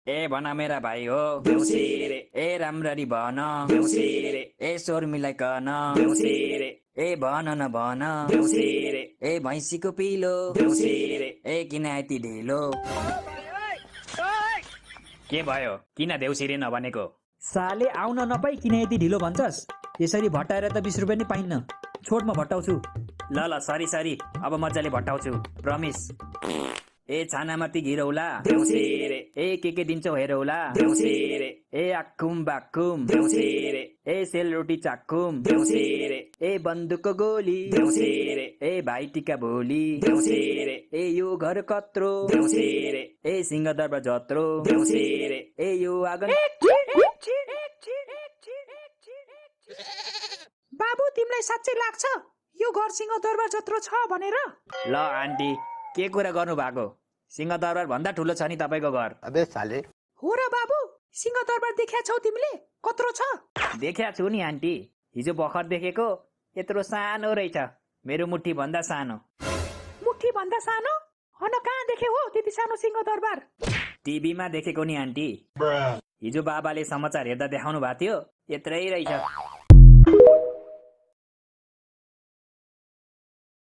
ए भन मेरा भाइ हो देउसी रे, ए राम्ररी भन देउसी रे, ए स्वर मिलाइकन देउसी रे, ए भन न भन देउसी रे, ए भैँसीको पिलो देउसी रे, ए किन यति ढिलो। के भयो किन देउसिरे नभनेको? साले आउन नपाई किन यति ढिलो भन्छस्? यसरी भट्टाएर त 20 रुपियाँ नि पाइन्न। छोड म भट्टाउँछु। ल सरी सरी, अब मजाले भट्टाउँछु, प्रमिस। ए छानामती घिरौला देउसी रे, ए के दिन्छौ हेरौला देउसी रे, ए आक्कुम बाक्कुम देउसी रे, ए सेलरोटी चाक्कुम देउसी रे, ए बन्दुकको गोली देउसी रे, ए भाइ टिका भोली देउसी रे, ए यो घर कत्रो देउसी रे, ए सिंहदरबार जत्रो देउसी रे, ए यो आँगन। बाबु तिमीलाई साँच्चै लाग्छ यो घर सिंहदरबार जत्रो छ भनेर? ल आन्टी के कुरा गर्नु भएको? सिंहदरबार भन्दा ठुलो छ नि तपाईको घर। अबे साले। हो र बाबु, सिंहदरबार देख्या छौ तिमीले? कत्रो छ? देख्या छु नि आन्टी, हिजो भर्खर देखेको। यत्रो सानो रहेछ, मेरो मुट्ठी भन्दा सानो। मुट्ठी भन्दा सानो? हन कहाँ देखे हो त्यति सानो सिंहदरबार? टिभीमा देखेको नि आन्टी। हिजो बाबाले समाचार हेर्दा देखाउनु भएको थियो, यत्रै रहेछ।